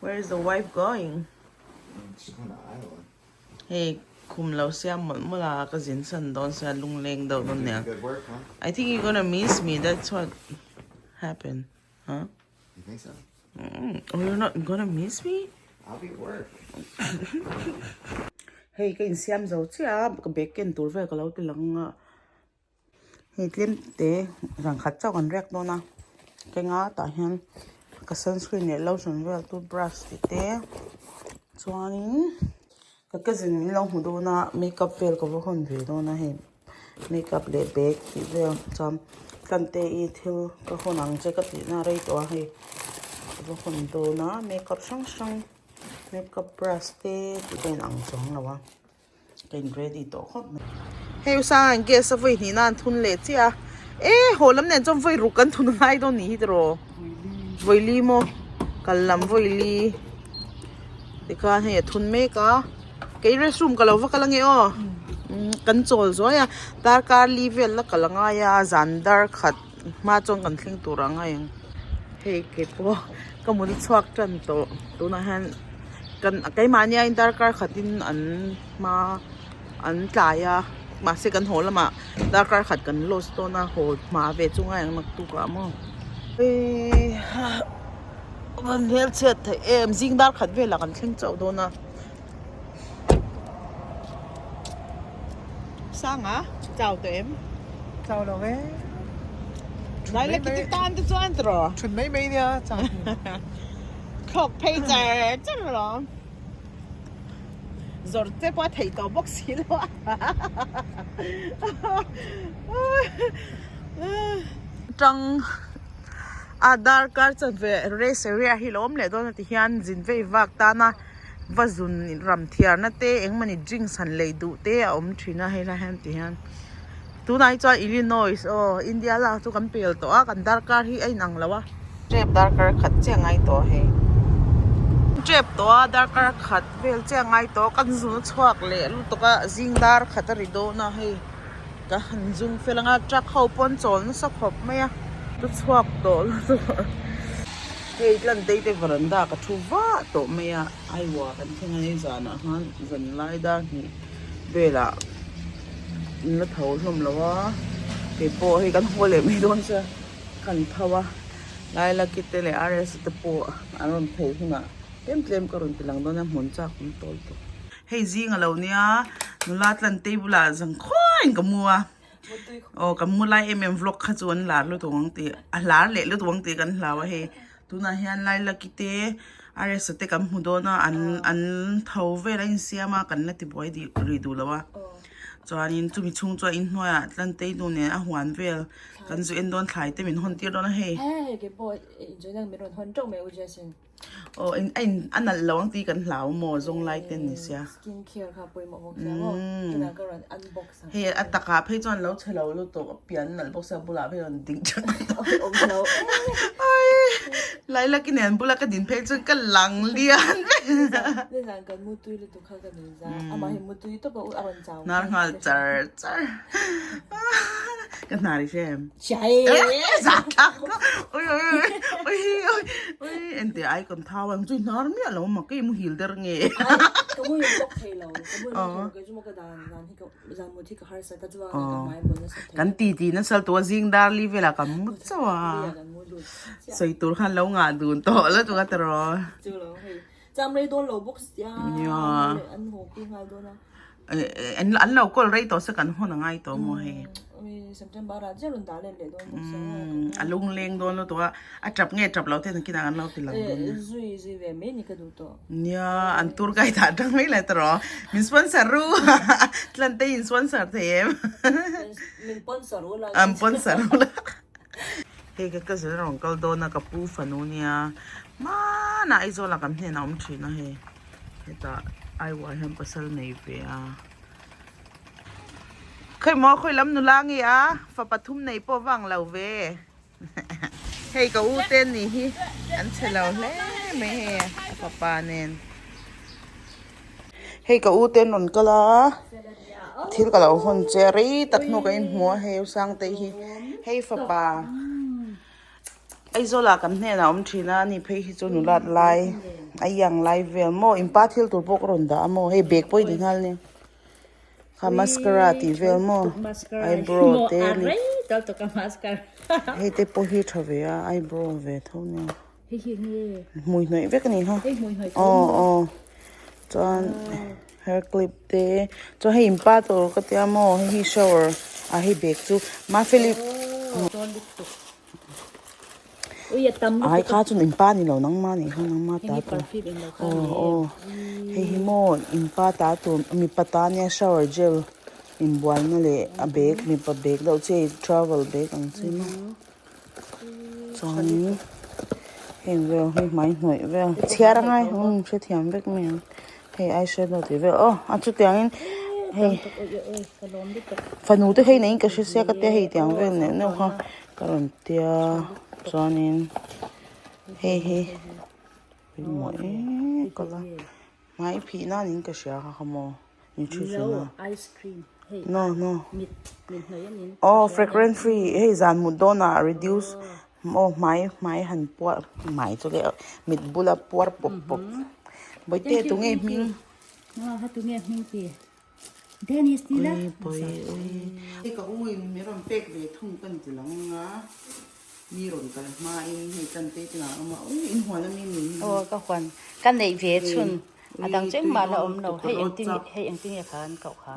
Where is the wife going? She's going to Iowa. Hei khum lo siam mawlh mawlh a ka zin san dawn sia lungleng deuh dawn nia. Good work, huh? I think you're gonna miss me that's what happened. Huh? You think so? Mm, oh, you're not gonna miss me? I'll be at work. Hei ka insiam zo chiah a ka bag ken tur vel ka lo ti lang a. Hei tlem te rang khat chauh kan riak dawn a kenga tah hian ka sunscreen leh lotion vel toothbrush tih te chuanin ka cousin min lo hmu dawn a makeup vel ka va hawn ve dawn a hei makeup leh bag tih vel chuan tlante i thil ka hawn ang che ka tih na rei tawh a hei ka va hawn dawn a makeup hrang hrang makeup brush te tih ka inang chuang lo a. Ka in ready tawh khawp mai. Hei u Sanga in gas a vawi hnih nan thun leh chiah a. E haw lam nen chuan vawi ruk kan thun ngai dawn nih hi tiraw. Vawi li maw kal lam vawi li tikhan hei a thun mek a. Kei restroom ka lo va kal ange aw. Kan chawl zuai a darkar li vel la kal angai a zan dar khat hma chuan kan thleng tur a ngai ang. Hei keipawh ka mut a chhuak tan tawh tunah hian. Kan keimahni a darkar khatin an hma an tlai a mahse kan haw lamah darkar khat kan lost dawn a haw hma ve chu ngai ang naktuk ah maw heiha van hmel chhiat theih em zing dar khat velah kan thleng chauh dawn a sanga chau tawh em chau lo e lai la kiti tan te chuan tiraw thun mai mai nia chau Thlawk phei char char alawm. Zawrh te pawh a theih tawh bawk si lo a. Tang a darkar chanve rest area hi lo awm leh dawn a ti hian zin vei vak tana va zun ram thiarna te engmawni drinks han lei duh te a awm thin a helai hian ti hian tunah hi chuan Illinois aw India lak chu kan pel tawh a kan darkar hi a inang lo a. Tep darkar khat chiah ngai tawh hei. Tep tawh a darkar khat vel chiah ngai tawh kan zun a chhuak leh lutuk a zing dar khat a ri dawn a hei ka han zung fel anga truck ho pawh an chawl nasa khawp mai a ka chhuak tawh lutuk hei tlantei te veranda ka thu vah tawh mai a aiwa kan thleng a ni zanah khan zanlai dar hnih velah an la tho hlawm lo a keipawh hei kan haw leh mai dawn sia. Kan tho a, Lailaki te leh RS te pawh an rawn phei hunah tlem tlem ka rawn ti lang dawn a, hmun chak an tawl tawh. Hei zing a lo nia, nula tlan table ah zang khuaiin ka mu a, aw kan mu lai em em vlog kha chu an lar lutuk ang tih, a lar leh lutuk ang tih kan hlau a hei. Tunah hian Lailaki te RS te kan hmu dawn a, an an tho vel a insiam a, kan la tibuai rih duh lo a. Chuanin chumi chhung chuan inhnuaiah Tlantei nu nen a huan vel kan zu en dawn thlai te min hawn tir dawn a hei. He ke pawh inchawih nang min rawn hawn teuh mai u Jason. Aw in a in a nalh lo ang tih kan hlau maw zawng lai ten ni sia. Skin care kha pawimawh bawk sia maw tunah ka rawn unbox ang. Hei a takah phei chuan lo chhe lo lutuk a pian nalh bawk sia bulah phei rawn ding teuh awm lo ai Lailaki nen bula ka din phei chuan ka lang lian vek. Nizan kan mutui lutuk kha ka nui za amah hi mutui tawp a a rawn chau Hnar nghal char char ka hnar i hre em Chai za thlak oi oi oi oi oi oi ente ai kan thau ang chui hnar miah lo ma kei muhil der nge ka muhil bawk thei lo ka muhil bawk thei lo kei chu maw ka dan zan hi ka zan mut hi ka harsa ta chuan ka hmai bawl nasa thei kan ti ti nasal tu a zing dar li velah kan mu chauh a sawi tur khan lo ngah dun tawh lo chu ka ti rawh chu lo hei Cham rei dawn lo bawk sia an haw pui nghal dawn a. An lo call rei tawh se kan hawn a ngai tawh maw hei. September ah chiah rawn dah let leh dawn bawk sia. A lung leng dawn lutuk a, a tap nge tap lo te nakinah kan lo ti lang dawn nia. Zui zui ve mai ni ka duh tawh. Nia an tour guide ah tang mai lai tawh rawh. Min sponsor ru Tlante in sponsor thei em. Min sponsor ula. An sponsor ula. Hei ka cousin a rawn kal dawn a ka pu fanu nia hmanah Aizawl ah kan hnenah a awm thin a hei hetah Aiwa hian pasal nei ve a khawi maw khawi lam nula nge a fa pathum nei pawh vang lo ve hei ka u te ni hi an chhe lo hle mai hei a fapa nen. Hei ka u te an rawn kal a thil ka lo hawn che a rei tak hnu ka inhmu a hei u Sangtei hi hei fapa. Aizawlah kan hnenah awm thin a, ani phei hi chu nulat lai a iang lai vel maw inpa thil tur pawh ka rawn dah a maw hei bag pawh i ni nghal nia kha mascara tih vel maw eyebrow te hei te pawh hi tha ve a eyebrow ve tho nia hmui hnawih vek a ni kha aw aw chuan hair clip te chuan hei inpa tur ka tia maw hei hi shower ah hei bag chu mafeli. Ai kha chuan inpa ni lo nangma nih kha nangma ta tur aw aw hei hi maw inpa ta tur mipa ta nia shower gel inbualna leh a bag mipa bag deuh chi hei travel bag ang chi maw chuanin heng vel hi hmai hnawih vel chhiar a ngai umm hrethiam vek mai ang. Hei eyeshadow tih vel aw a chutiangin hei fanu te hei neiin ka hre sia ka tia hei tiang vel neuh neuh kha ka rawn tia chuanin hei hi pawimawh em ka la hmai phih nan in ka hria kha kha maw nutrition a no no aw fragrance free hei zan mut dawnah reduce Aw hmai hmai han puar hmai chu leh mit bula puar pawp pawp bawihte tunge hming ha tunge hming ti Dennis ti la ui pawi ui hei ka u in mi rawn pek ve thung ka ni ti lo ang a mi rawn kal hma in hei tan te te ang awm a ui in huan ami mi aw ka huan ka neih ve chhun a dang chu engmah la awm lo hei engtin hei engtin nge kha an koh kha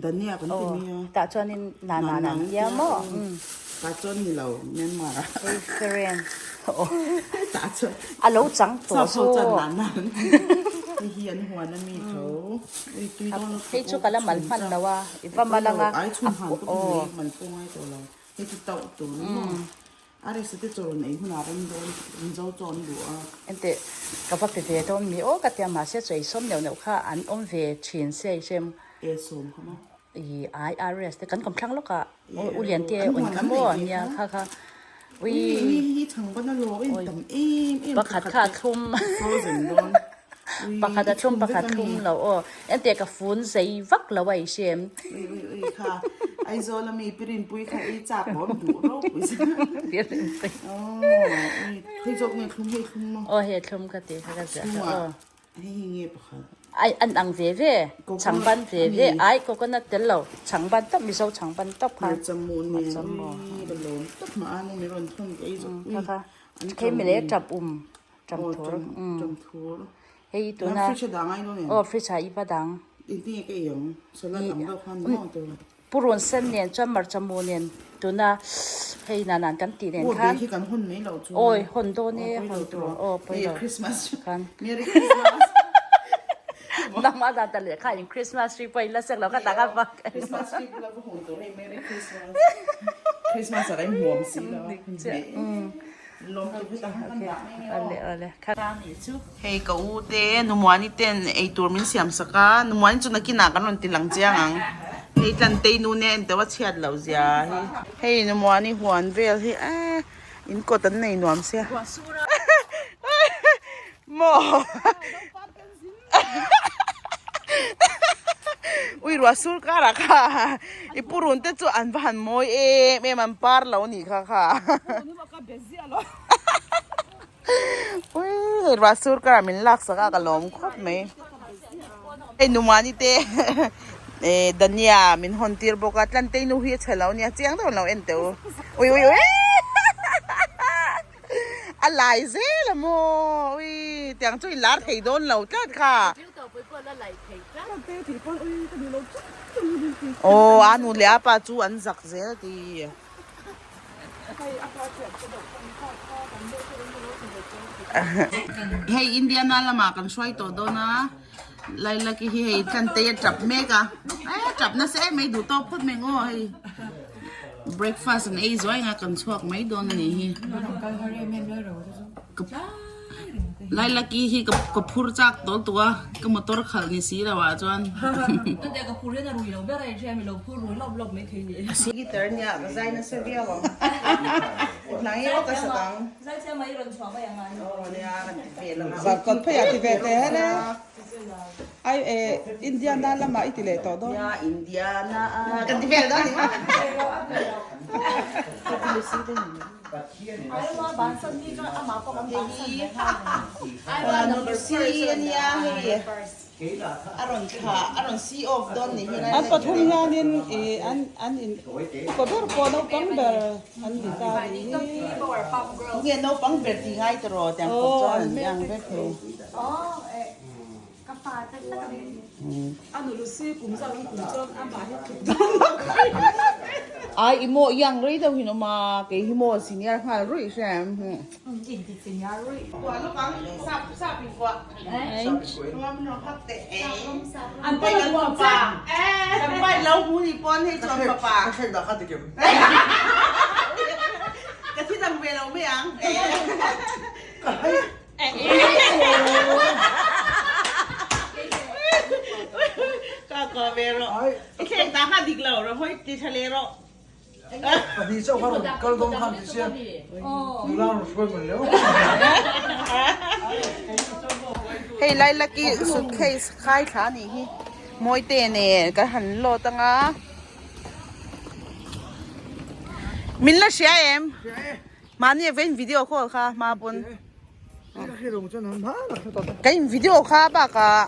Dania kan ti mai a tah chuanin na na na an tia maw tah chuan ni lo Myanmar ah hei friend aw tah chuan a lo chang tawh chu chuan na na an ti hei hi an huan ami tho ui tui dawn lutuk hei chu ka la mal hman lo a i va mal anga ai chhun han ka hmu mal pawh ngai tawh lo hei chu tauh tur ni maw A recipe chaw rawn ei hunah rem dawn Mizo chaw an duh a. Enteh ka va pe ve dawn mi aw ka tia mahse chaw ei sawm neuh neuh kha an awm ve thin se i hrem. E sawm kha maw? I IRS te kan kawm thlang lawk a u lian te awn kha maw nia kha kha ui ui hi chhang ban a lo en tam em em pakhat kha a thlum frozen dawn ui pakhat a thlum pakhat thlum lo aw enteh ka fun zei vak lo a i hrem. Ui ui ui kha Aizawl ami Pirinpui kha ei chak awm duh ropui si. Pirinpui. Aw ui hei zawk nge thlum hei thlum maw. Aw hei thlum ka ti kha ka ziah kha aw. Hei hi nge pakhat. Ai an ang ve ve chhang ban ve ve ai coconut tel lo chhang ban tawp mizo chhang ban tawp kha. Hmarcha nen ui ka lawm tawp mah a nu mi rawn thawn ka ei zawk ui. Kha kha hei mile tap um tap thur. Tap thur. Hei tuna fridge a dang ai dawn em? Aw fridge ah i va dang. Engtin nge ka ei ang? Salad ang deuh khan maw tur. Purun sen nen chuan hmarcha mu nen tuna hei nan an kan tih nen khan. Aw bag hi kan hawn mai loh chuan. Awi hawn dawn e hawn tur aw pawi lo. Christmas khan. Merry Christmas. Nangmah dan ta leh kha in Christmas tree pawh in la sek lo kha tak a vak. Christmas tree pawh la va hawn tur hei Merry Christmas. Christmas ah kan inhmuam si lo a. Hei ka u te Numuani ten eitur min siam sak a, Numuani chu nakinah kan rawn ti lang chiang ang. Hei Tlantei nu nen en teuh a chhiat loh zia hi. Hei Numuani huan vel hi eh in kawt an nei nuam sia. Maw Ui ruah sur karah kha i purun te chu an va han mawi em em an par lo nih kha kha Ui hei ruah sur karah min lak sak a ka lawm khawp mai Hei Numani te eh Dania min hawn tir bawk a Tlantei nu hi a chhe lo nia chiang deuh an lo en teh u Ui ui ui. A lai zel a maw ui tiang chu i lar thei dawn lo tlat kha. Aw a nu leh a pa chu an zak zel a ti. Hei Indiana lamah kan hruai tawh dawn a Lailaki hi hei Tlantei a tap mek a eh tap nasa em mai duh tawk phawt mai ang aw hei. Breakfast an ei zuai anga kan chhuak mai dawn a nih hi. Lailaki hi ka phur chak tawl tuk a ka motor khalh ni si lo ah chuan. Guitar nia ka zai nasa viau ang. Hnai erawh ka sak ang. Zarkawt phei ah ti ve teh hele. Ai e Indiana lamah i ti leh tawh dawn. Nia Indiana a kan ti vel dawn ni maw. C ania hei a rawn thla a rawn see off dawn ni hi An pathum hianin ih an an in upa ber pawh naupang ber an ni ta a nih hi. Nge naupang ber tih ngai ta rawh tiang kawp chuan an ang vek thei. A nu Lucy kum zau in kum chuan amah hi tluk dawn lo. Ai i maw iang rei deuh hin awm a kei hi maw senior nghal ruih hre em. Kuah lawk ang sap sap in kuah. An pai kan fapa kan pai lo hmu ni pawn hei chuan fapa. Ka hriat dah kha tikim. Ka thi dang ve lo mai ang. Ka hai. Ka ko ve rawh. I thleng ta kha dik lo rawh hawi ti tha leh rawh. Pahnih chauh kha rawn kal dawn khan ti sia. Nula rawn hruai mawn leu. Hei Lilac-i suitcase khai thla a nih hi. Mawite nen kan han load anga. Min la hria em? Mahni a vein video call kha hma pawn. Ka in video kha bakah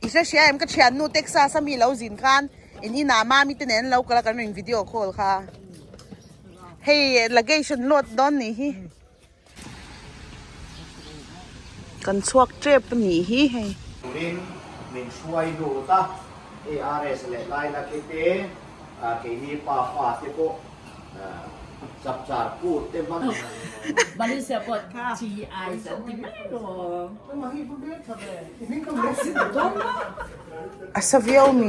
i hre hria em ka thiannu Texas a mi lo zin khan in inah mami te nen an lo kal a kan rawn video call kha. Hei luggage an load dawn nih hi. Kan chhuak tep a nih hi hei. Turin min hruai lut a, ARS leh Lailaki te, keini pa fa te pawh Chapchar kut te hman. Malaysia pawh GI an ti mai lo. A sa viau mi.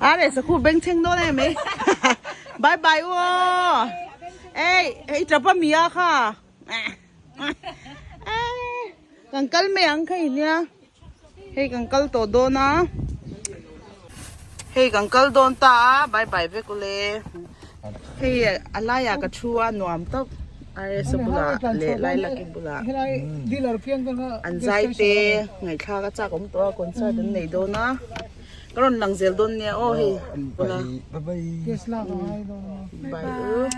A re sakhu beng thleng dawn em mai. Bye bye u aw. Ei hei tapa mia kha. Kan kal mai ang kha nia. Hei kan kal tawh dawn a. Hei kan kal dawn ta a bye bye vek ule. Hei a laiah ka thu a nuam tawp RS a bulah leh Lilac-i bulah an zai te ngaihthlak a chak awm tawh a concert an nei dawn a ka rawn lang zel dawn nia aw hei bula bye u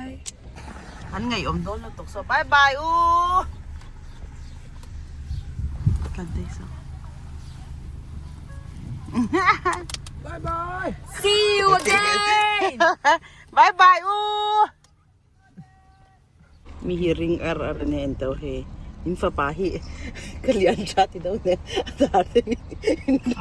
an ngaihawm dawn lutuk saw bye bye u. Bye bye. See you again. Bye bye u. Mi hi ring ar ar ne en to he in fapa hi ka lian tha ti do ne a dar te mi.